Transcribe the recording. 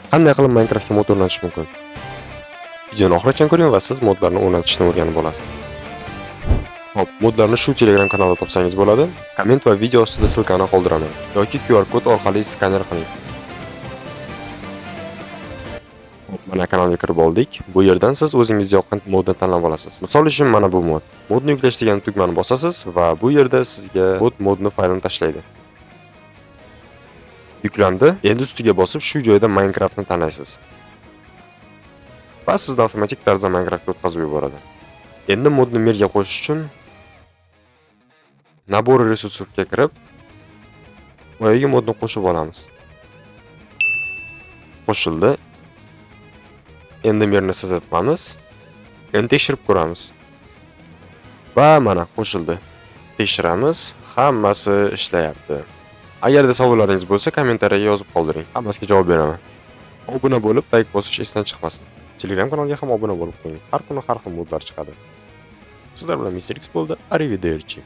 Qanday qilib Minecraftga mod o'rnatish mumkin? Videoni oxirigacha ko'ring va siz modlarni o'rnatishni o'rganib olasiz. Xo'p, modlarni shu Telegram kanalda topsangiz bo'ladi. Komment va video ostida ссылка ni qoldiraman yoki QR kod orqali skaner qiling. Xo'p, mana kanalga kirib oldik. Bu yerdan siz o'zingiz yoqqan modni tanlab olasiz. Misol uchun, mana bu mod. Modni yuklash degan tugmani bosasiz va bu yerda sizga bot modni faylini tashlaydi. Yuklandi. Endi ustiga bosib, shu joyda Minecraftni tanlaysiz. Va sizni avtomatik tarzda Minecraftga o'tkazib yuboradi. Endi modni мир ga qo'shish uchun набор ресурсов ga kirib, boyagi modni qo'shib olamiz. Qo'shildi. Endi мир ni создать qilamiz. Endi tekshirib ko'ramiz. Va mana qo'shildi. Tekshiramiz, hammasi ishlayapti. Agarda savollaringiz bo'lsa, kommentariyaga yozib qoldiring. Hammasiga javob beraman. Obuna bo'lib, layk bosish esdan chiqmasin. Telegram kanalga ham obuna bo'lib qo'ying. Har kuni har xil modlar chiqadi. Sizlar bilan Mr. X bo'ldi. Arrivederci.